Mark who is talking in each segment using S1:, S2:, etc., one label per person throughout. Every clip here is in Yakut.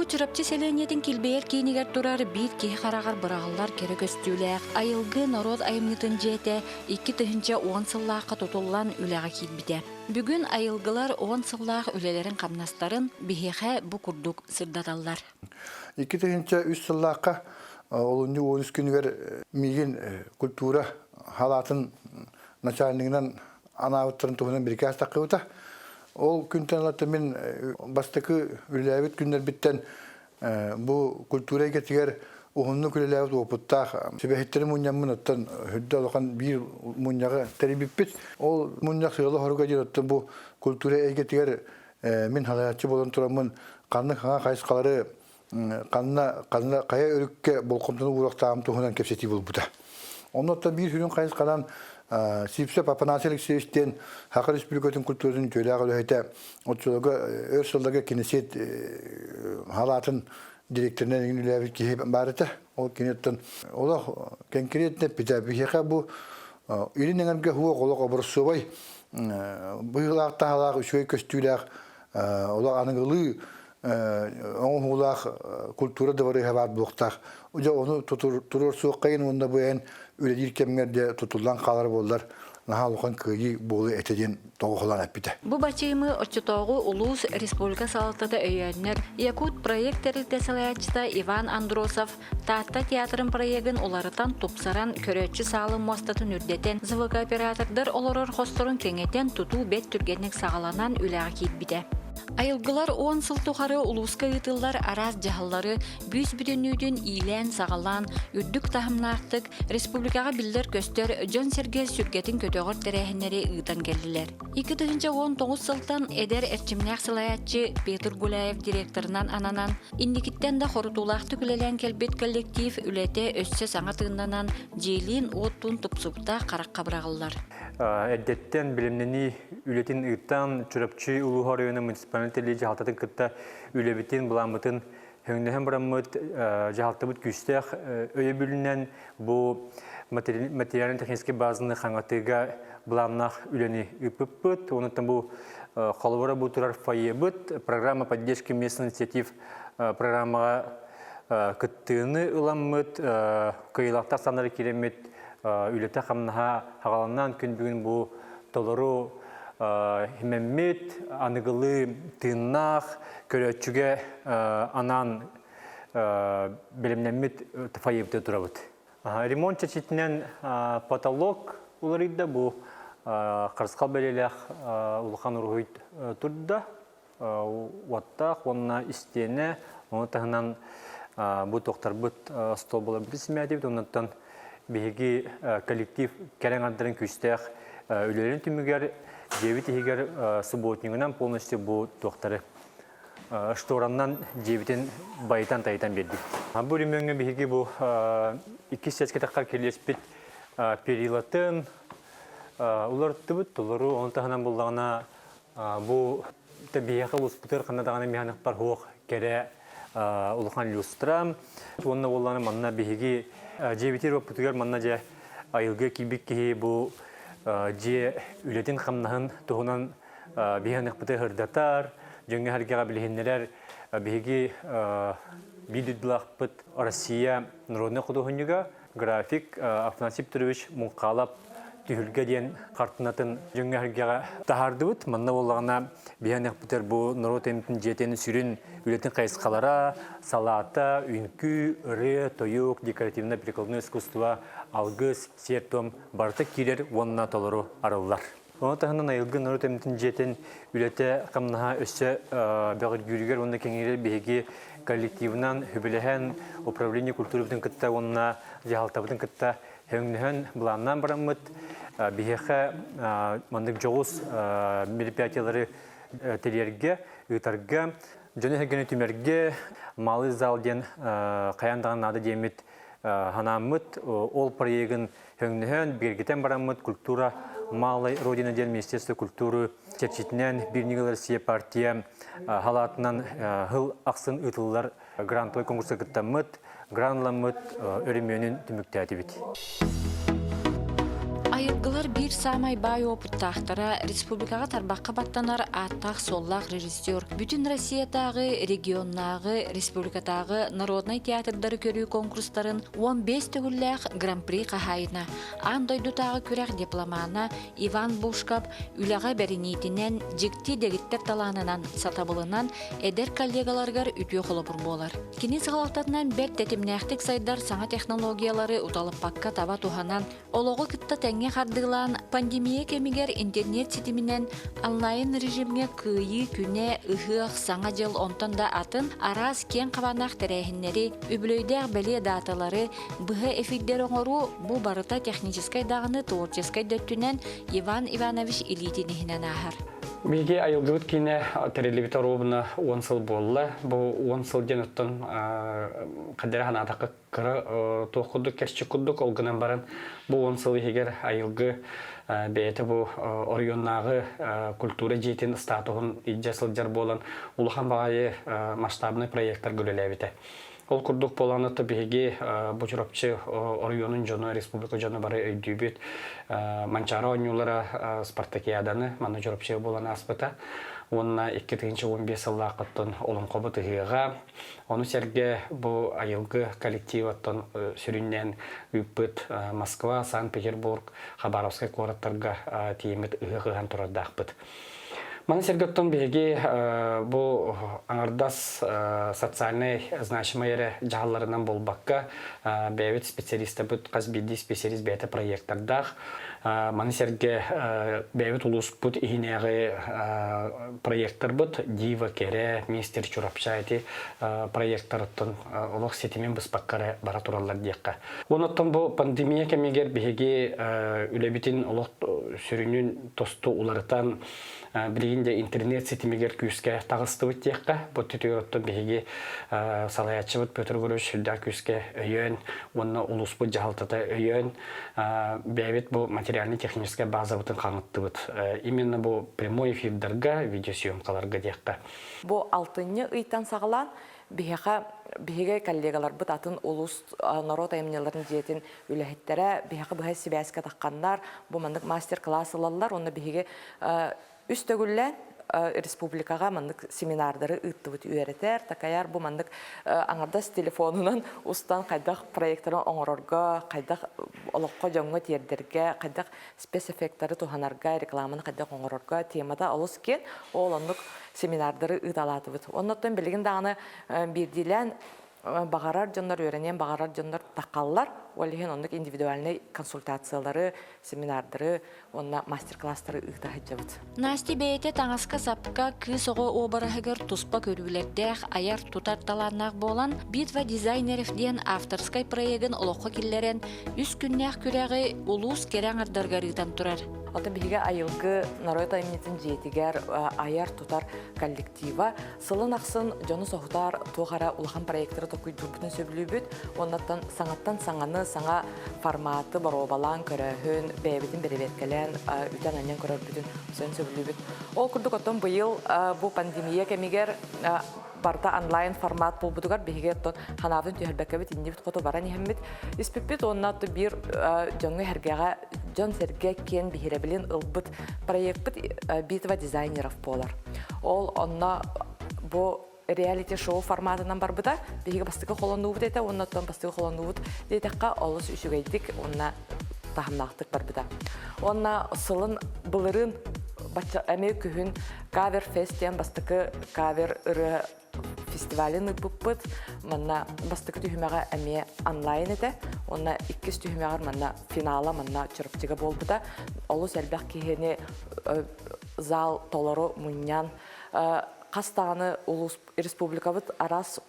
S1: Чурапчы сэлиэнньэтин килбэйэр киинигэр турар биир киһи хараҕар быраҕыллар кэрэ көстүүлээх Айылгы норуот айымньытын дьиэтэ 2010 сыллаахха тутуллан үлэҕэ киирбитэ. Бүгүн айылгылар уон сыллаах үлэлэрин-хамнастарын биһиэхэ бу курдук сырдаталлар.
S2: 2003 сыллаахха олунньу 13 күнүгэр миигин культура халаатын начальнигынан анаабыттарын туһунан бирикээс таххыбыта. Ол күнтэн ылата мин бастакы үлэлээбит күннэрбиттэн бу культура эйгэтигэр уһуннук үлэлээбит уопуттаах сүбэһиттэри мунньаммын оттон үрдэ улахан биир мунньаҕы тэрийбиппит. Ол мунньах сыала-соруга диэн оттон бу культура эйгэтигэр мин салайааччы буолан тураммын ханнык хаҥа хайысхалары ханна ханна хайа өрүккэ болҕомтону ууруохтааҕым туһунан кэпсэтии буолбута. Оннуттан биир сүрүн хайысханан Сипсев Афанасий Алексеевич диэн Саха Республикатын культуратын үтүөлээх үлэһитэ оччолорго өр сылларга кинесет халаатын директорынан иҥин үлэлээбит киһи баар этэ. Ол киниттэн олох конкретно эппитэ. Биһиэхэ бу илин эҥэргэ суох олох образцовай быһыылаах таһалаах үчүгэй көстүүлээх олох аныгылыы оҥоһуулаах культура дыбарыаһа баар буолуохтаах. Дьэ ону туруорсуоххайын уонна бу эн үлэлиир кэмҥэр дьэ тутуллан хаалар буоллар наһаа улахан кыайыы буолуо этэ диэн тоҕоһолоон эппитэ.
S1: Бу бачыымы оччотооҕу улуус республика салалтата өйөөннөр Якут проект тэрилтэ салайааччыта Иван Андросов Таатта театрын проегын уларытан, тупсаран, көрөөччү саалын муостатын үрдэтэн, звукооператордар олорор хосторун кэҥэтэн, тутуу бэрт түргэнник саҕаланан үлэҕэ киирбитэ. Айылгылар уон сыл тухары улууска ыытыллар араас дьаһаллары бүүс-бүтүннүүтүн иилээн-саҕалаан, үрдүк таһымнаахтык республикаҕа биллэр-көстөр дьон-сэргэ сүргэтин көтөҕөр тэрээһиннэри ыытан кэллилэр. 2019 сылтан эдэр эрчимнээх салайааччы Петр Гуляев директорынан ананан, инникиттэн да хорутуулаахтык үлэлээн кэлбит коллектив үлэтэ өссө саҥа тыыннанан, дьиэлиин-уоттуун тупсубута харахха быраҕыллар.
S3: Эрдэттэн билимнэнии үлэтин ыытан, Чурапчы улууһа оройуона муниципальнай тэрилии дьаһалтатын кытта үлэбитин, былааммытын хөҥнөһөн бараммыт, дьаһалтабыт күүстээх өйөбүлүнэн бу материально-техническэй базаны хаҥатыыга былааннаах үлэни ыыппыппыт. Онуттан бу холобура бу турар фойебыт программа поддержки местных инициатив программаҕа кыттыыны ыламмыт, кыайыылаахтар санары киирэммит үлэтэ-хамнаһа хаҕаланан күн бүгүн бу толору химэммит, аныгылыы тыыннаах, көрөөччүгэ анаан бэлэмнэммит фойебыта турабыт. Ремонт чэрчитинэн потолок уларыйда, бу харысхал бэлиэлээх улахан уруһуй турда, уоттаах уонна истиэнэ, ону таһынан бу туохтарбыт остуолбаларбытын симээтибит, оннуттан биһиги коллектив кэрэ аҥардарын күүстээх үлэлэрин түмүгэр дьиэбит иһигэр субботнигынан полностью бу туохтары штораннан дьиэбитин байытан-тайытан биэрдик. Бу өрөмүөҥҥэ биһиги бу иккис сиэскэ кэлиэспит перилатын уларыттыбыт, толору, ону таһынан буллаҕына бу биһиэхэ улууспутугар ханна даҕаны миһаныхпар суох кэрэ улахан люстра. Уонна буоллаҕына манна биһиги дьиэбитигэр уоппутугар манна дьэ айылгы киирбит киһи бу дьиэ үлэтин-хамнаһын туһунан биһиэхпити сырдатар, дьоҥҥо-сэргэҕэ билиһиннэрэр биһиги биир дойдулаахпыт Россия народнай худуоһунньуга, график Афанасий Петрович Муҥхаалап түһүлгэ диэн хартыынатын дьоҥҥо-сэргэҕэ таһаардыбыт. Манна буоллаҕына биһиэхпитигэр бу норуот эмтин дьиэтин сүрүн үлэтин хайысхалара, салаата, үҥкүү, ырыа, тойук, декоративно-прикладное искусство, алгыс, сиэр-туом барыта киирэр уонна толору арыллар. Ону таһынан Айылгы норуот эмтин дьиэтин үлэтэ-хамнаһа өссө бөҕөргүүрүгэр уонна кэҥиирэр биһиги коллективынан үбүлэһэн управление культурабытын кытта уонна дьаһалтабытын кытта өҥнөһөн былааннаан бараммыт биһиэхэ маннык дьоҕус мероприятиелары тэрийэргэ, ыытарга, дьону-сэргэни түмэргэ малый зал диэн хайаан даҕаны наада диэммит ханааммыт ол проегын Өҥнөһөн, бигэргитэн бараммыт культура малой Родина диэн Министерство культуры чэрчитинэн Биир ньыгыл Россия партия халаатынан сыл ахсын ыытыллар грантовай конкурска кыттаммыт, гранламмыт өрөмүөнүн түмүктээтибит.
S1: Айылгылар биир Биир саамай баай уопуттаахтара республикаҕа тарбахха баттанар ааттаах-суоллаах режиссер, бүтүн Россиятааҕы, регионнааҕы, республикатааҕы народнай театрдары көрүү конкурстарын 15 төгүллээх гран-при хаһаайына, аан дойдутааҕы күрэх дипломана Иван Бушков үлэҕэ бэриниитинэн, дьикти дэгиттэр талаанынан, сатабылынан эдэр коллегаларыгар үтүө холобур буолар. Кини салалтатынан бэрт тэтимнээхтик сайдар саҥа технологиялары уталыппакка таба туһанан, олоҕу кытта тэҥҥэ хардыылаан, пандемия кэмигэр интернет ситиминэн онлайн режимҥэ Кыайыы күнэ, ыһыах, Саҥа дьыл онтон да атын араас киэҥ хабааннаах тэрээһиннэри, үбүлүөйдээх бэлиэ дааталары, быһа эфирдэри оҥоруу бу барыта техническэй даҕаны творческай да өттүнэн Иван Иванович илиитин иһинэн ааһар.
S4: Биһиги айылгыбыт киинэ тэриллибит оруобуна 10 сыл буолла. Бу 10 сыл диэн оттон хаддара санаатахха кыра туох курдук кэрчик курдук ол гынан баран бу 10 сыл иһигэр айылгы бэйэтэ бу оройуоннааҕы культура дьиэтин статуһун илдьэ сылдьар буолан улахан баҕайы масштабнай проектарга үлэлээбитэ. Ол курдук буолан биһиги бу Чурапчы оройуонун дьоно, республика дьоно бары өйдүүбүт. Манчаары оонньуулара спартакиаданы манна Чурапчы буолан ааспыта. Уонна 2015 сыллаахыттан Олоҥхобут ыһыаҕа. Ону сэргэ бу айылгы коллективаттан сүрүннээн ыыппыт Москва, Санкт-Петербург, Хабаровскай куораттарга тиийиммит ыһыах ыһан турардаахпыт. Маны сэргэ оттон биһиги бу аҥардас социальнай значимай эрэ дьаһалларынан буолбакка, бэйэбит специалистабыт хас биирдии специалист бэйэтэ проектордаах. Маны сэргэ бэйэбит улууспут иһинээҕи проекторбыт Дива Кэрэ, Мистер Чурапча ити проекторыттан олох ситимин быспакка эрэ бара тураллар диэххэ. Онон бу пандемия кэмигэр биһиги үлэбитин олох сүрүнүн тосту уларытан билигин де интернет ситимигэр күүскэ таҕыстыбыт диэххэ. Бу түтүгэр биһиги салайааччыбыт Петр Григорьевич сүрдээх күүскэ өйөөн уонна улууспут дьаһалтата өйөөн бэйэбит бу материально-техническэй базабытын хаҥыттыбыт. Именно бу прямой эфирдарга, видеосъемкаларга диэххэ.
S5: Бу алтынньы ыйтан саҕалаан биһиэхэ биһиги коллегаларбыт атын улуус норуот айымньыларын дьиэтин үлэһиттэрэ биһиэхэ быһа сибээскэ тахханнар бу маннык мастер-класс ылаллар уонна биһиги үс төгүллээн республикаҕа маннык семинардары ыыттыбыт үөрэтэр такайар бу маннык аҥардас телефонунан устан хайдах проекторы оҥорорго хайдах олоххо дьоҥҥо тиэрдэргэ хайдах спецэффектары туһанарга рекламаны хайдах оҥорорго темата олус киэҥ ол оннук семинардары ыыталаатыбыт. Оннуттан билигин даҕаны биирдиилээн баҕарар дьоннор үөрэниэн баҕарар дьоннор таххаллар. Ол иһин оннук индивидуальнай консультациялары, семинардары уонна мастер-класстары ыыта сылдьабыт.
S1: Настя бэйэтэ таҥаска-сапка кыыс оҕо уобараһыгар туспа көрүүлэрдээх, айар-тутар талааннаах буолан, «Битва дизайнеров» диэн авторскай проегын олоххо киллэрэн, үс күннээх күрэҕи улуус кэрэ аҥардарыгар ыытан турар.
S5: Оттон биһиги айылгы норуот айымньытын дьиэтигэр айар-тутар коллектива сылын ахсын дьону соһутар туох эрэ улахан проектары толкуйдуурбутун сөбүлүүбүт. Уоннаттан саҥаттан саҥаны, саҥа форматы боруобалаан көрөөһүн, бэйэбитин бэрэбиэркэлээн үтэн-анньан көрөрбүтүн сөн сөбүлүүбүт. Ол курдук оттон быйыл бу пандемия кэмигэр барыта онлайн формат буолбутугар биһиги оттон ханаабытын түһэрбэккэбит иннибит хоту баран иһэммит испиппит уонна биир дьоҥҥо сэргэҕэ дьон-сэргэ киэн биһирэбилин ылбыт проекпыт «Битва дизайнеров» буолар. Ол онно бу реалити-шоу форматынан барбыта. Биһиги бастакы холонуубут этэ уонна оттон бастакы холонуубут диэтэххэ олус үчүгэйдик уонна таһымнаахтык барбыта. Уонна сылын былырыын эмиэ күһүн кавер фест диэн бастакы кавер ырыа фестивалын ыыппыппыт. Манна бастакы түһүмэҕэ эмиэ онлайн этэ. Уонна иккис түһүмэҕэр манна финала манна Чурапчыга буолбута. Олус элбэх киһини зал толору мунньан хас даҕаны улуус республикабыт араас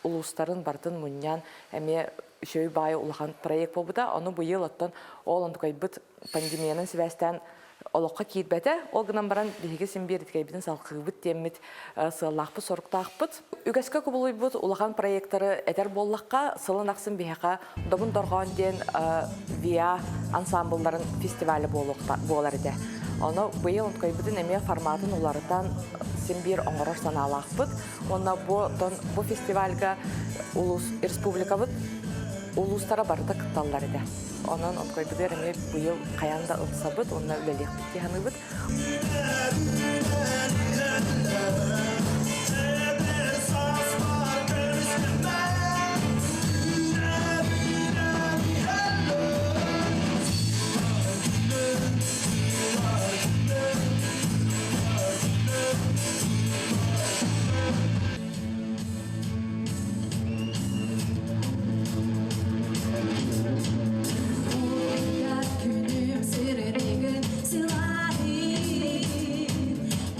S5: улуустарын барытын мунньан эмиэ үчүгэй баайы улахан проект буолбута. Ону быйыл оттон ол онтукайбыт пандемиянан сибээстээн олоххо киирбэтэ. Ол гынан баран биһиги син биир итикэйбитин салҕыыбыт диэммит сыаллаахпыт, соруктаахпыт. Үгэскэ кубулуйбут улахан проектары этэр буоллахха, сылын ахсын биһиэхэ Добун Дорҕоон диэн ВИА ансамблларын фестиваля буолар этэ. Ону быйыл онтукайбытын эмиэ форматын уларытан син биир оҥорор санаалаахпыт. Уонна бу, бу фестивальга улуус республикабыт улуустара барыта кытталлар этэ. Онон онкойбутугар эмиэ быйыл хайаан да ылсабыт уонна үлэлиэхпит дии саныыбыт.
S6: Күнүм сиригин сылаһын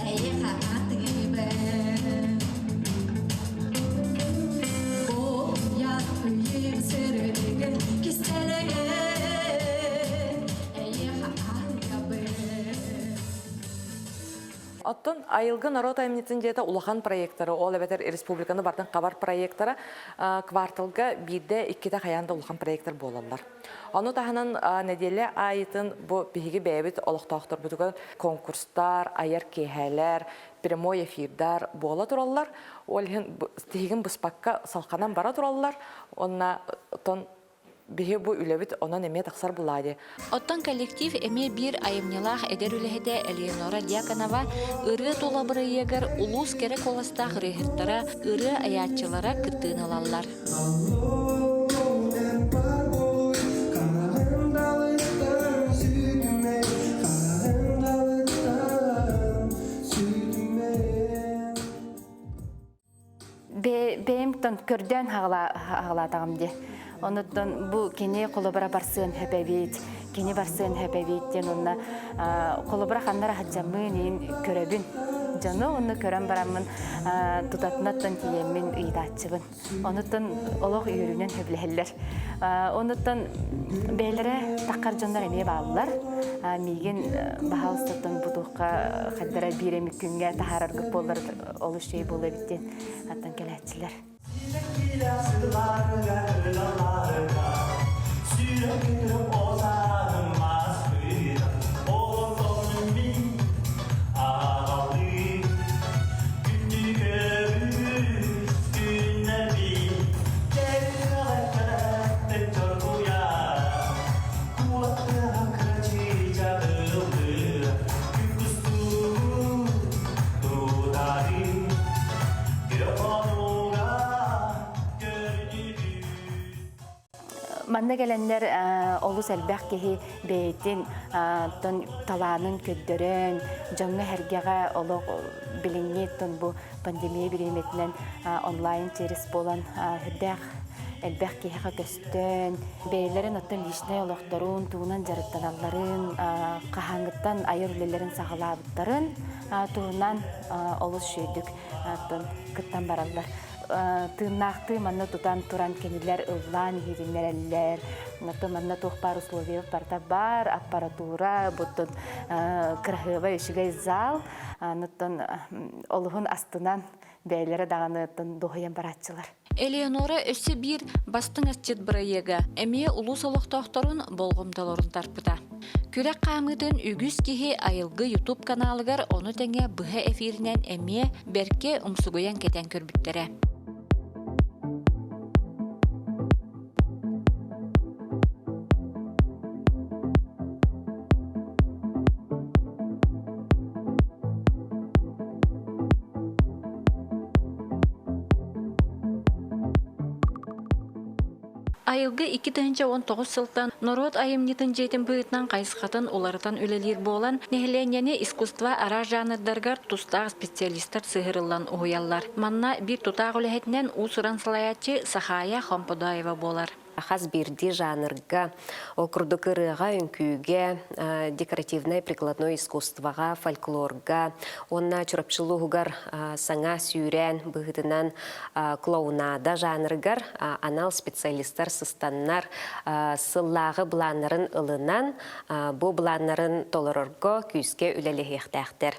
S6: эйиэхэ атыыбын Уйат сиригин кистэлэҥин эйиэхэ арыйабын.
S5: Оттон Айылгы норуот айымньытын дьиэтэ улахан проектары, ол эбэтэр республиканы бартын хабар проектара кварталга биирдэ, иккитэ хайаан да улахан проектар буолаллар. Ону таһынан нэдиэлэ аайытын бу биһиги бэйэбит олохтоохторбутугар конкурстар, айар киэһээлэр, прямой эфирдар буола тураллар. Ол иһин тиһигин быспакка салханан бара тураллар. Онна тон биһи бу үлэбит онон эмиэ тахсар булаа дии.
S1: Оттон коллектив эмиэ биир айымньылаах эдэр үлэһитэ Элеонора Дьяконова ырыа тула бырайыагар улуус кэрэ куоластаах ырыаһыттара, ырыа айааччылара кыттыыны ылаллар.
S7: Бэйэм көрдөөн хаҕалаатаҕым дии. Онуттан бу кини холобура барсыан сөп эбит, кини барсыан сөп эбит диэн онно холобура ханна сылдьаммын иин көрөбүн. Дьону онно көрөн бараммын тутатынаттан тиийэммин ыйытааччыбын. Онуттан олох үөрүүнэн сөбүлэһэллэр. Онуттан бэйэлэрэ таххар дьоннор эмиэ бааллар. Миигин баһаалыстаттан бутуохха хаддара биир эмит күҥҥэ таһаараргыт буоллар олус үчүгэй буолуо эбит диэн аттан кэлээччилэр. Манна кэлэннэр олус элбэх киһи бэйэтин талаанын көрдөрөн, дьоҥҥо-сэргэҕэ олох билиҥҥи бу пандемия бириэмэтинэн онлайн через буолан сүрдээх элбэх киһиэхэ көстөн, бэйэлэрин оттон личнэй олохторун, тугунан дьарыктаналларын, хаһааҥҥыттан айар үлэлэрин саҕалаабыттарын туһунан олус үчүгэйдик кыттан бараллар. Тыыннаахтыы манна тутан туран кинилэр ыллаан иһитиннэрэллэр. Оттон манна туох баар условия барыта баар, аппаратура, буттун кыраһыабай үчүгэй зал. Оттон олуһун астынан бэйэлэрэ даҕаны дуоһуйан барааччылар.
S1: Элеонора өссө биир бастыҥ асчыт бырайыага эмиэ улуус олохтоохторун болҕомтолорун тарпыта. Күрэх хаамыытын үгүс киһи Айылгы YouTube каналыгар ону тэҥэ быһа эфиринэн эмиэ бэркэ умсугуйан кэтэн көрбүттэрэ. Айылгы 2019 сылтан норуот айымньытын дьиэтин быһыытынан хайысхатын уларытан үлэлиир буолан, нэһилиэнньэни искусство араас жанрдарыгар тустаах специалистар сыһыарыллан уһуйаллар. Манна биир тутаах үлэһитинэн уус-уран салайааччы Сахаайа Хомподоева буолар.
S8: Хас биирдии жанрга, ол курдук ырыаҕа, үҥкүүгэ, декоративнай прикладной искусствоҕа, фольклорга уонна Чурапчы улууһугар саҥа сүүрээн быһыытынан клоунада жанрыгар анал специалистар сыстаннар сыллааҕы былааннарын ылынан, бу былааннарын толорорго күүскэ үлэлэһиэхтээхтэр.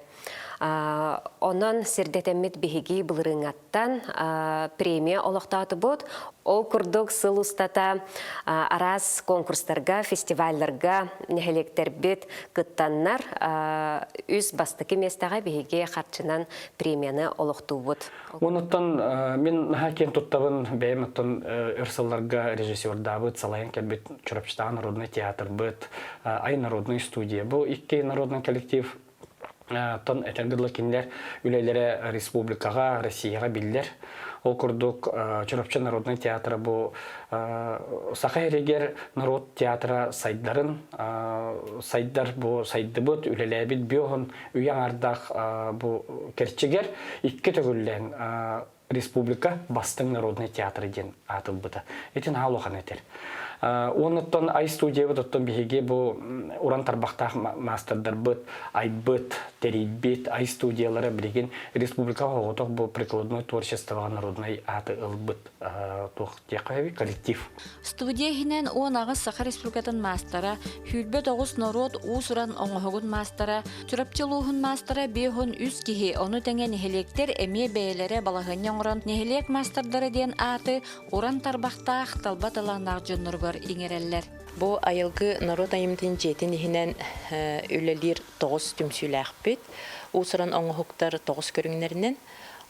S8: Онон сирдэтэммит биһиги былырыыҥҥаттан премия олохтоотубут. Ол курдук сыл устата араас конкурстарга, фестивалларга нэһилиэктэрбит кыттаннар үс бастакы миэстэҕэ биһиги харчынан премияны олохтуубут.
S4: Онуттан мин наһаа киэн туттабын бэйэм оттон өр сылларга режиссердаабыт, салайан кэлбит Чурапчытааҕы народнай театрбыт, Ай народный студия. Бу икки народный коллектив Оттон этэргэ дылы кинилэр үлэлэрэ республикаҕа, Россияҕа биллэр. Ол курдук Чурапчы народнай театра бу Саха сиригэр норуот театра сайдарын сайдар бу сайдыбыт, үлэлээбит бүөһүн үйэ аҥардаах бу кэрчигэр икки төгүллээн республика бастыҥ народнай театра диэн аатылбыта. Ити наһаа улахан этэр. Уонуттан ай студиябыт оттон биһиги бу уран тарбахтаах маастардарбыт айбыт, тэрийбит ай студиялара билигин республикаҕа оҕотох бу прикладной творчествоҕа народнай ааты ылбыт туох диэххэ коллектив.
S1: Студия иһинэн 18 Саха Республикатын маастара, 29 норуот уус-уран оҥоһугун маастара, Чурапчы улууһун маастара 53 киһи, ону тэҥэ нэһилиэктэр эмиэ бэйэлэрэ балаһыанньа оҥорон нэһилиэк маастардара диэн ааты уран тарбахтаах, талба талааннаах дьонноругар иҥэрэллэр.
S9: Бу айылгы норуот айымньытын дьиэтин иһинэн үлэлиир тоҕус түмсүүлээхпит. Уус-уран оҥоһуктар тоҕус көрүҥнэринэн.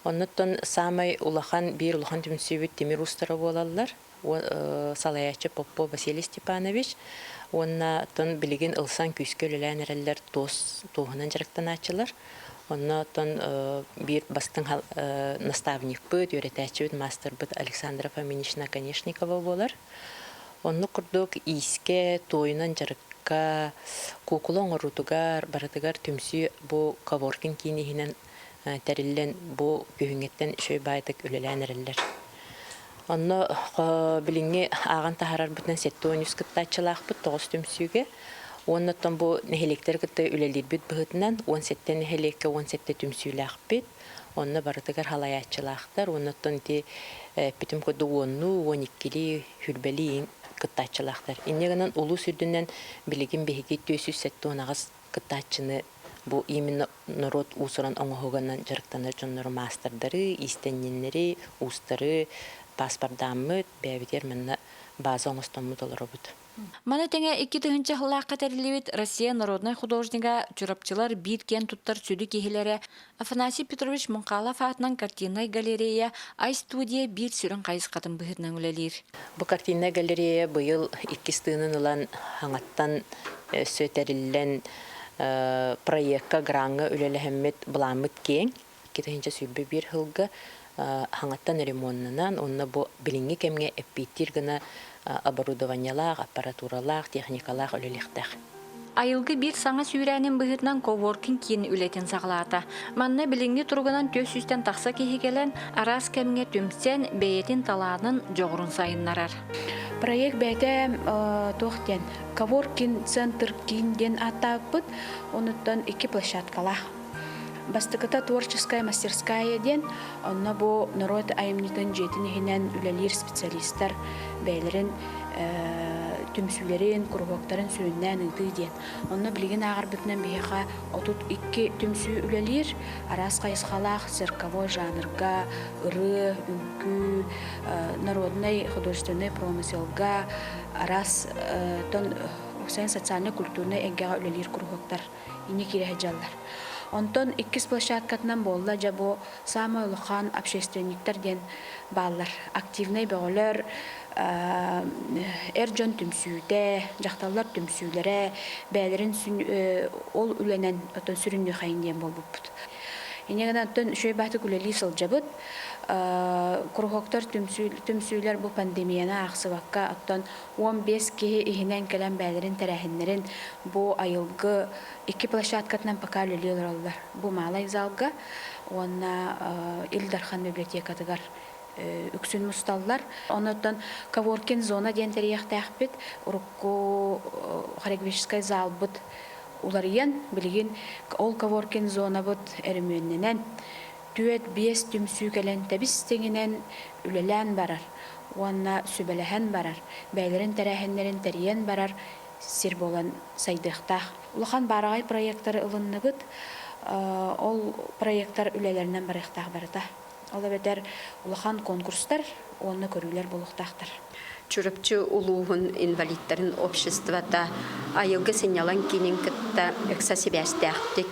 S9: Оннуттан саамай улахан, биир улахан түмсүүбүт тимир уустара буолаллар. Салайааччы Поппо Василий Степанович уонна оттон билигин ылсан күүскэ үлэлээн эрэллэр туос туоһунан дьарыктанааччылар. Онно оттон биир бастыҥ наставникпыт, үөрэтээччибит, маастарбыт Александра Фоминична Оконешникова буолар. Оннук курдук иискэ, туойунан дьарыкка, куукула оҥоруутугар барытыгар түмсүү бу коворкинг киин иһинэн тэриллэн бу күһүҥҥэттэн үчүгэй баайдык үлэлээн эрэллэр. Онно билиҥҥи ааҕан таһаарарбытынан 73 кыттааччылаахпыт тоҕус түмсүүгэ. Уонна оттон бу нэһилиэктэри кытта үлэлиирбит быһыытынан 17 нэһилиэккэ 17 түмсүүлээхпит. Онно барытыгар халайааччылаахтар. Уонна оттон ити эппитим курдук уоннуу, уон иккилии, хүрбэлии кыттааччылаахтар. Инньэ гынан улуус үрдүнэн билигин биһиги 478 кыттааччыны бу именно норуот уус-уран оҥоһугунан дьарыктанар дьоннору маастардары, иистэнньэннэри, уустары паспордааммыт, бэйэбитигэр манна база оҥостоммут олоробут.
S1: Маны тэҥэ 2000 сыллаахха тэриллибит Россия народнай художнига Чурапчылар биир киэн туттар сүдү киһилэрэ Афанасий Петрович Муҥхалов аатынан картиннай галерея Ай-студия биир сүрүн хайысхатын быһыытынан үлэлиир.
S9: Бу картиннай галерея быйыл иккис тыынын ылан хаҥаттан өссө тэриллэн проекка, граҥҥа үлэлэһэммит былааммыт киэҥ. 2021 сылга хаҥаттан ремоннанан уонна бу билиҥҥи кэмҥэ эппиэттиир гына оборудованиелаах, аппаратуралаах, техникалаах үлэлиэхтээх.
S1: Айылгы биир саҥа сүүрээнин быһыытынан коворкинг киин үлэтин саҕалаата. Манна билиҥҥи туругунан 400-тэн тахса киһи кэлэн, араас кэмҥэ түмсэн, бэйэтин талаанын, дьоҕурун сайыннарар.
S10: Проект бэйэтэ туох диэн коворкинг центр киин диэн ааттаабыппыт. Онуттан икки площадкалаах. Бастакыта творческая мастерская диэн, онно бу норуот айымньытын дьиэтин иһинэн үлэлиир специалистар бэйэлэрин түмсүүлэрин, куруһуоктарын сүрүннээн ыытыы диэн. Онно билигин ааҕарбытынан биһиэхэ 32 түмсүү үлэлиир, араас хайысхалаах цирковой жанрга, ырыа, үҥкүү, народнай художественнай промыселга, араас тон социально-культурнай эйгэҕэ үлэлиир куруһуоктар инньэ киирэ сылдьаллар. Онтон иккис площадкатынан буолла дьэ бу саамай улахан общественниктар диэн бааллар. Активнай бөҕөлөр, эр дьон түмсүүтэ, дьахталлар түмсүүлэрэ бэйэлэрин ол үлэнэн оттон сүрүннүөхэйин диэн буолбуппут. Инньэ гынан оттон үчүгэй баатык үлэлии сылдьабыт. Куруһуоктар түмсүүлэр бу пандемияны аахсыбакка оттон 15 киһи иһинэн кэлэн бэйэлэрин тэрээһиннэрин бу айылгы икки площадкатынан пока үлэлии олороллор. Бу Малай залга уонна Ил Дархан библиотекатыгар үксүн мусталлар. Оннуттан Коворкин зона диэн тэрийиэхтээхпит. Урукку хореографическай залбыт уларыйан, билигин ол Коворкин зонабыт өрөмүөннэнэн, түөрт-биэс түмсүү кэлэн тэбис тэҥинэн үлэлээн барар уонна сүбэлэһэн барар, бэйэлэрин тэрээһиннэрин тэрийэн барар сир буолан сайдыахтаах. Улахан баараҕай проектары ылынныбыт. Ол проектар үлэлэринэн барыахтаах барыта. Ол эбэтэр улахан конкурстар уонна көрүүлэр буолуохтаахтар.
S11: Чурапчы улууһун инвалидтарын обществота айылгы сынньалаҥ киинин кытта ыкса сибээстээхтик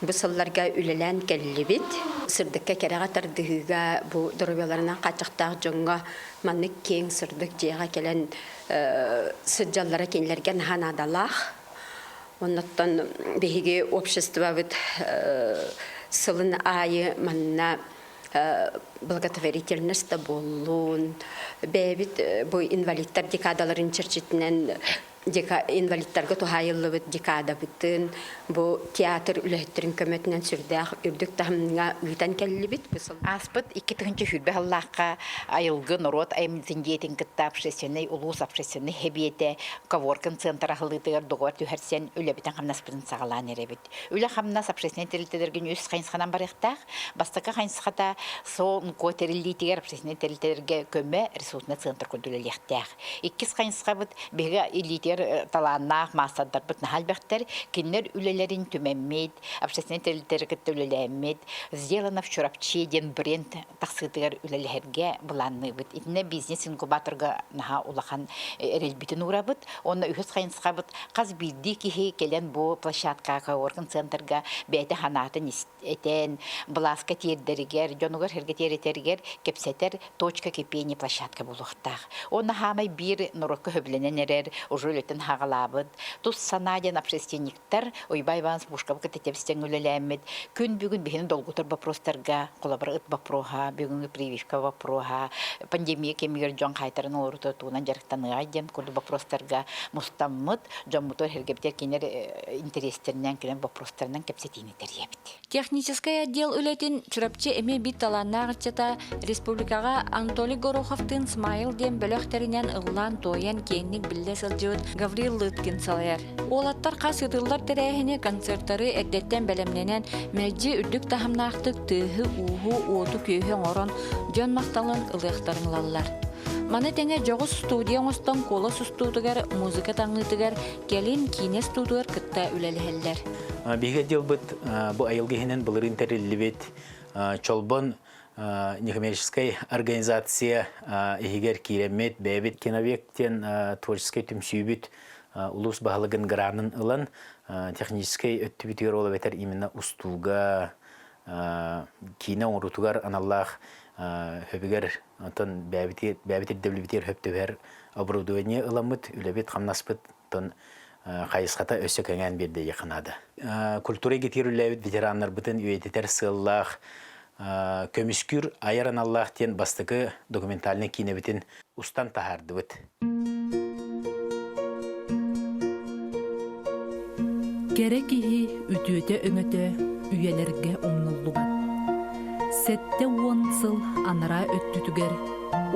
S11: бу сылларга үлэлээн кэллибит. Сырдыкка кэрэҕэ тардыһыыга бу доруобуйаларынан хааччахтаах дьоҥҥо маннык киэҥ сырдык дьиэҕэ кэлэн сылдьаллара кинилэргэ наһаа наадалаах. Оннуттан биһиги обществобыт сылын аайы манна благотворительность да буоллун, бэйэбит бу инвалидтар декадаларын чэрчитинэн инвалидтарга туһаайыллыбыт декадабытын бу театр үлэһиттэрин көмөтүнэн сүрдээх үрдүк таһымҥа ыытан кэллибит.
S12: Ааспыт 2020 сыллаахха айылгы норуот айымньытын дьиэтин кытта общественнай улуус общественнай сэбиэтэ коворкинг центр аһыллыытыгар доҕор түһэрсэн үлэбитин-хамнаспытын саҕалаан эрэбит. Үлэ-хамнас общественнай тэрилтэлэргэ үс хайысханан барыахтаах. Бастакы хайысхата СОНКО тэриллиитигэр общественнай тэрилтэлэргэ көмө ресурсный центр курдук үлэлиэхтээх. Иккис хайысхабыт биһиги илиитигэр талааннаах маастардарбыт наһаа элбэхтэр. Кинилэр үлэлэрин түмэммит, общественнай тэрилтэлэри кытта үлэлээммит, «Сделано в Чурапчи» диэн бренд тахсыытыгар үлэлэһэргэ былаанныыбыт. Итиннэ бизнес-инкубаторга наһаа улахан эрэлбитин уурабыт. Уонна үһүс хайысхабыт хас биирдии киһи кэлэн бу площадкаҕа, коворкинг центрга бэйэтэ санаатын этэн, былааска тиэрдэригэр, дьонугар-сэргэ тиэрдэригэр кэпсэтэр точка кипения площадка буолуохтаах. Уонна хаамай биир норуокка сөбүлэнэн эрэр, уже үлэтин хаҕалаабыт, тус санаа диэн общественник Тар Уйбай Иванович Пушкабы кытта тэбис-тэҥ үлэлээммит, күн бүгүн биһини долгутар боппуруостарга, холобура, ыт боппуруоһа, бүгүҥҥү прививка боппуруоһа, пандемия кэмигэр дьон хаайтаран олоруута тугунан дьарыктаныаҕай диэн курдук боппуруостарга мустаммыт, дьоммутугар сэргэбитигэр кинилэр интэриэстэринэн, кинилэр боппуруостарынан кэпсэтиини тэрийэбит.
S1: Техническэй отдел үлэтин Чурапчы эмиэ биир талааннаах ыччата республикаҕа Анатолий Гороховтыын Смайл диэн бөлөх тэринэн ыллаан-туойан киэҥник биллэ сылдьыбыт Гаврил Лыткин салайар. Уолаттар хас ыытыллар тэрээһини, концертары эрдэттэн бэлэмнэнэн, мэлдьи үрдүк таһымнаахтык тыаһы-ууһу, уоту-күөһү оҥорон, дьон махталын ылыахтарын ылаллар. Маны тэҥэ дьоҕус студия оҥостон куолас устуутугар, музыка таҥыытыгар, кэлин киинэ устуутугар кытта үлэлэһэллэр.
S13: Биһиги отделбыт бу айылгы иһинэн былырыын тэриллибит Чолбон некоммерческай организация иһигэр киирэммит, бэйэбит киновек диэн творческай түмсүүбүт улуус баһылыгын гранын ылан техническэй өттүбүтүгэр ол эбэтэр именно устууга киинэ оҥоруутугар аналлаах хөбүгэр онтон бэйэбит бэйэбит ирдэбилбитигэр хөп түбэһэр оборудование ыламмыт үлэбит хамнаспыт оттон хайысхата өссө кэҥээн биэрдэ диэххэ наада. Культура эйгэтигэр үлэлээбит ветераннарбытын үйэтитэр сыаллаах көмүскүүр айар аналлаах диэн бастакы документальнай киинэбитин устан таһаардыбыт.
S14: Кэрэ киһи үтүөтэ-өҥөтө үйэлэргэ умнуллубат. 70 сыл анараа өттүтүгэр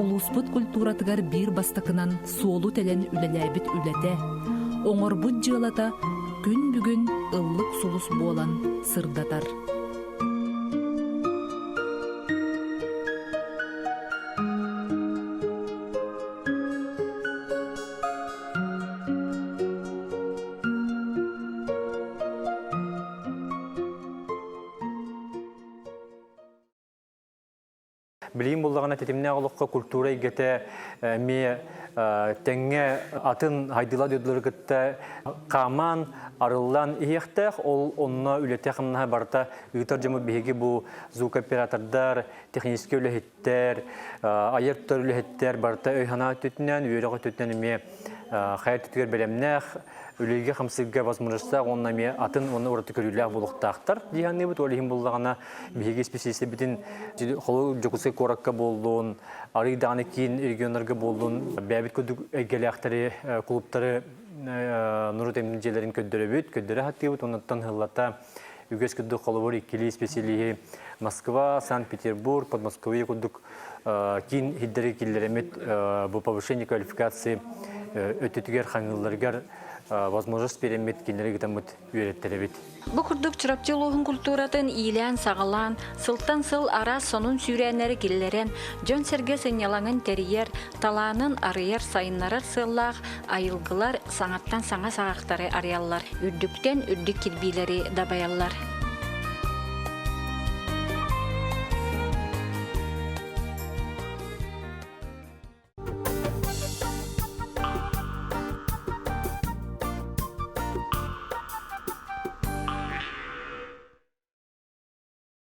S14: улууспут культуратыгар биир бастакынан суолу тэлэн үлэлээбит үлэтэ, оҥорбут дьыалата күн бүгүн ыллык сулус буолан сырдатар.
S3: Билигин буллаҕына тэтимнээх олоххо культура эйгэтэ эмиэ тэҥҥэ атын хайдыла дойдулары кытта хааман, арыллан иһиэхтээх. Ол онно үлэтэ-хамнаһа барыта ыытар дьоммут биһиги бу звукооператордар, техническэй үлэһиттэр, айар-тутар үлэһиттэр барыта өй-санаа өттүтүнэн, үөрэх өттүтүнэн эмиэ хайа өттүгэр бэлэмнээх, үлэлииргэ-хамсыырга возможностаах уонна эмиэ атын уонна ураты көрүүлээх буолуохтаахтар дии саныыбыт. Ол иһин буллаҕына биһиги исписэлиистэрбитин холобур Дьокуускай куоракка буоллун, арыый даҕаны киин регионнарга буоллун, бэйэбит курдук эйгэлээхтэри, клубтары норуот эмнин дьиэлэрин көрдөрөбүт, көрдөрө сатыыбыт. Оннуттан сыллата үгэс курдук холобур иккилии исписэлииһи Москва, Санкт-Петербург, Подмосковье курдук киин сирдэри киллэрэммит бу повышение квалификации өттүтүгэр хаҥыылларыгар возможность биэрэммит кинилэри ыытаммыт үөрэттэрэбит.
S1: Бу курдук Чурапчы улууһун культуратын иилээн-саҕалаан, сылтан сыл араас сонун сүүрээннэри киллэрэн, дьон-сэргэ сынньалаҥын тэрийэр, талаанын арыйар, сайыннарар сыаллаах айылгылар саҥаттан саҥа саҕахтары арыйаллар, үрдүктэн үрдүк кирбиилэри дабайаллар.